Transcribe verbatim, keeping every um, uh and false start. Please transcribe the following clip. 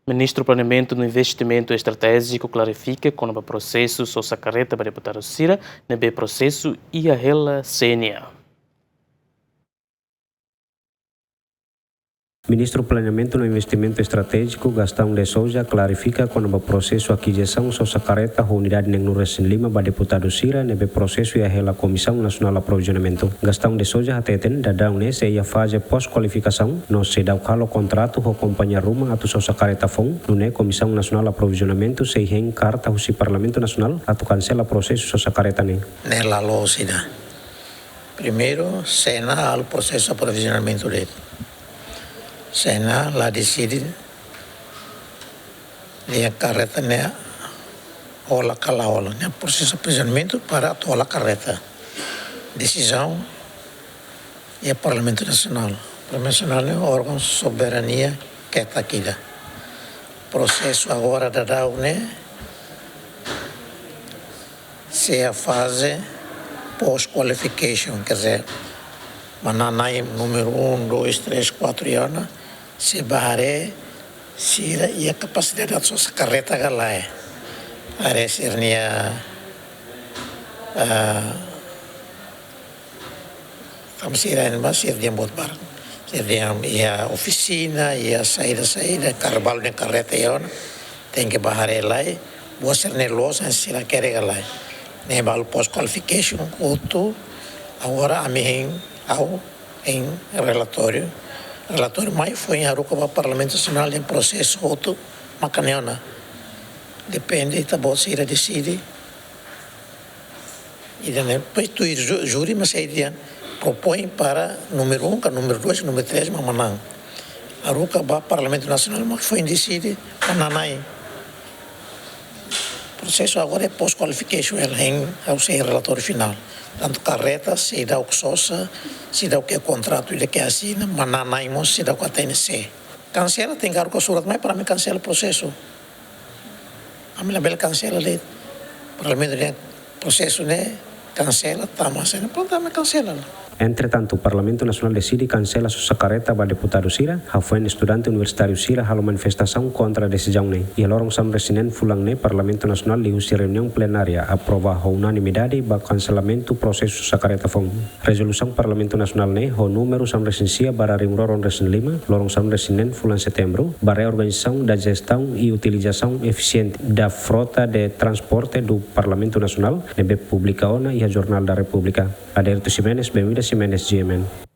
Ministru Planeamentu no Investimentu Estratéjiku klarifika kona-ba prosesu sosa kareta ba deputadu sira ne'ebé prosesu iha hela C N E. Ministru Planeamentu no Investimentu Estratéjiku, Gastão de Sousa, klarifika kona-ba prosesu akizisaun sosa kareta ho unidade neen nulu resin lima ba deputadu sira ne'ebé prosesu iha hela Komisaun Nasionál Aprovizionamentu. Gastão de Sousa hateten, daudaun ne'e sei iha faze pós-kualifikasaun, no seidauk halo kontratu ho kompañia ruma atu sosa kareta foun, nune'e Komisaun Nasionál Aprovizionamentu sei hein karta husi Parlamentu Nasionál atu kansela prosesu sosa kareta ne'e. Ne'e la loos ida. Primeiru, C N A halo prosesu aprovizionamentu de'it. C N A la deside nia kareta ne'e hola ka la hola. Nia prosesu aprovizionamentu para atu hola kareta. Desizaun iha Parlamentu Nasionál. Parlamentu Nasionál ne'e órgaun soberania ketak ida. Prosesu agora daudaun ne'e sei iha faze post qualification, quer dizer, manán-na'in númeru um, dois, três, quatro iha ona, sei bá haree sira iha kapasidade atu sosa kareta ka lae. Haree sira-nia, ah, tanba sira ne'e ba sira dehan buat barak. Sira dehan iha ofisina, iha saida-saida, karbalu nia kareta iha ona, tenke bá haree lai, buat sira-ne'e loos hanesan sira hakerek ka lae. Ne'e halo post qualification, hotu, agora ami hein, ha'u hein relatóriu. Relatóriu mai foin haruka ba Parlamentu Nasionál, dehan prosesu hotu maka ne'e ona. Depende, ita-boot sira deside. Ida-ne'e, depois tuir ju-, júri mak sei dehan propoin para númeru um, ka númeru dois, númeru três, mak manán. Haruka ba Parlamentu Nasionál, mak foin deside manán-na'in. Prosesu agora é post qualification, hela hein, ha'u sei relatóriu finál. Tantu kareta, seidauk sosa, seidauk iha kontratu ida ke asina, manán-na'in mós seidauk hatene sé. Kansela, tenke haruka surat mai para ami kansela prosesu. Ami labele kansela de'it. Parlamentu dehan prosesu ne'e kansela, tama sena, prontu, ami kansela. Entretantu, Parlamentu Nasionál deside kansela sosa kareta ba deputadu sira, hafoin estudante universitáriu sira halo manifestasaun kontra desizaun ne'e. Iha loron sanulu-resin-neen fulan ne'e, Parlamentu Nasionál liuhusi reuniaun plenária aprova ho unanimidade ba kanselamentu prosesu sosa kareta foun. Rezolusaun Parlamentu Nasionál ne'e ho númeru sanulu-resin-sia barra rihun rua ruanulu-resin-lima, loron sanulu-resin-neen fulan Setembru, ba reorganização da gestão e utilização eficiente da frota de transporte do Parlamento Nacional, ne'ebé publika ona iha Jornal da República. Adérito Ximenes, Benvida Ximenes, G M N.